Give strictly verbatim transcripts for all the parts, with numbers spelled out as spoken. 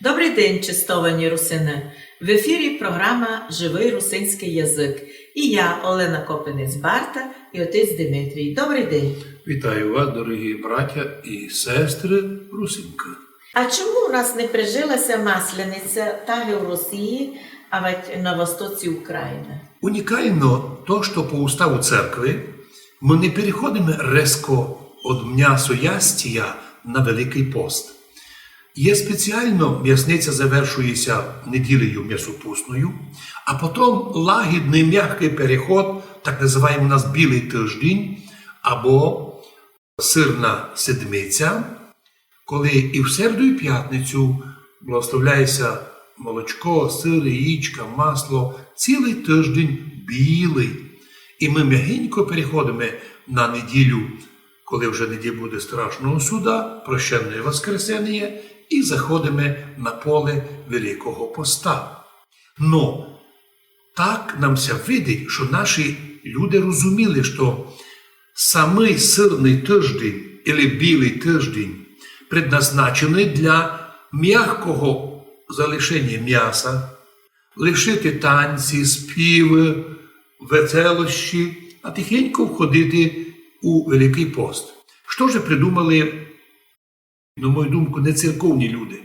Добрый день, честовані русины! В ефірі програма «Живый русинськый язык». І я, Олена Копинець-Барта, і отець Димитрій. Добрый день! Вітаю вас, дорогі братя і сестры русинкы. А чому у нас не прижила ся Масляниця так і в Росії, авадь на востоці Украины? Унікално то, што по уставу церкви мы не переходиме резко од мнясоястія на Великый пост. Є спеціално мясниця завершує ся неділею мясопусною, а потом лагідный мягкый переход, так называємый у нас Білый тыждень, або сырна седмиця, коли і в середу, і в пятницю благословляє ся молочко, сыр, яєчка, масло, цілый тыждень білый. І мы мягенько переходиме на неділю, коли вже не буде страшного суда, прощенне воскресеніє, і заходиме на поле Великого поста. Но так нам ся видить, што наші люди розуміли, што самый сырный тыждень, или Білый тыждень, предназначеный для мягкого залишеня мняса, лишити танці, співы, веселощі, а тихенько входити у Великый пост. Што же придумали, на мою думку, не церковні люди?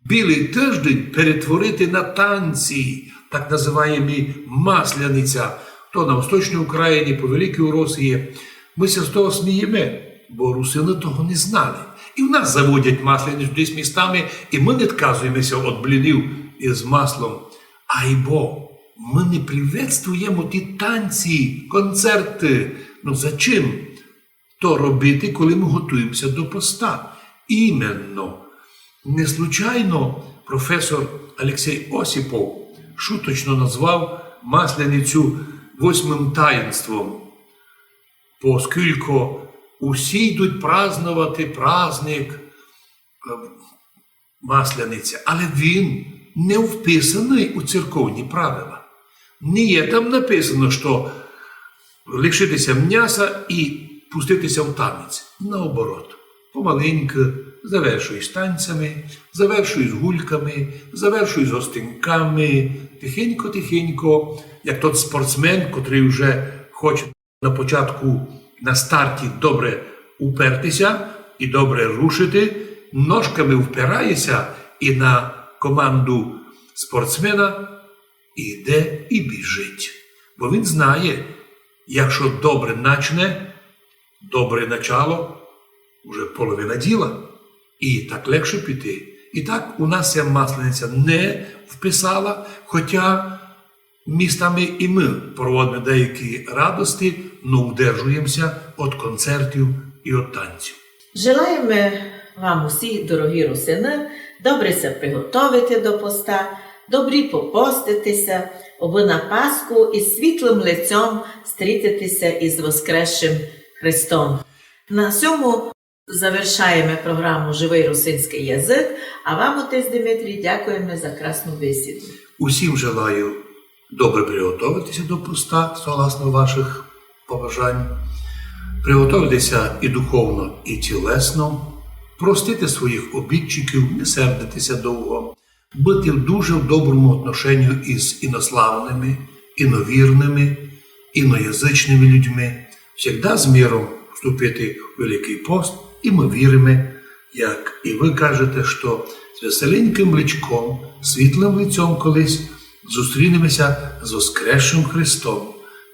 Білый тыждень перетворити на танці, так называємі Масляниця, то на Восточній Україні, по Великій Росії. Мы ся з того смієме, бо русины того не знали. І в нас заводять Масляницю десь містами, і мы не відказуєме ся од блінів із маслом. Айбо мы не приветствуєме ті танці, концерты. Ну, за чим то робити, коли мы готуєме ся до поста? Іменно. Не случайно професор Алексей Осипов шуточно назвав Масляницю восьмым таїнством, поскілько усі йдуть праздновати праздник, е, Масляниця, але він не вписаный у церковні правила. Не є там написано, што лишити ся мняса і пустити ся в танець. Наоборот, помаленьку, завершуй з танцями, завершуй з гульками, завершуй з гостинками, тихенько-тихенько, як тот спортсмен, котрый вже хоче на початку, на старті добре уперти ся і добре рушити, ножками впирає ся і на команду спортсмена іде і біжить. Бо він знає, якщо добре начне, добре начало, уже половина діла. І так легше піти. І так у нас ся Маслениця не вписала, хотя містами і мы проводиме деякі радости, но удержуєме ся од концертів і од танців. Желаєме вам усі, дорогі русины, добре ся приготовити до поста, добрі попостити ся, обы на Пасху із світлым лицьом стрітити ся із воскресшым Христом. На сьому завершаєме програму «Живый русинськый язык», а вам, отець Димитрій, дякуєме за красну бесіду. Усім желаю добре приготовити ся до поста, согласно вашых побажань, приготовити ся і духовно, і тілесно, простити своїх обідчиків, не сердити ся довго, быти в дуже в доброму отношенню із інославными, іновірными, іноязычными людьми, всегда з миром вступити в Великый пост, і мы віриме, як і вы кажете, што з веселенькым личком, світлым лицьом колись зустрінеме ся з воскресшым Христом.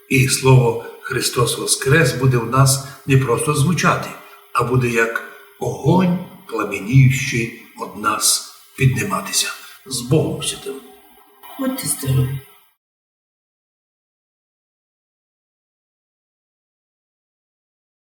І слово «Христос воскрес» буде в нас не просто звучати, а буде як огонь, пламеніючий од нас, піднимати ся. З Богом святым! Будьте здорові!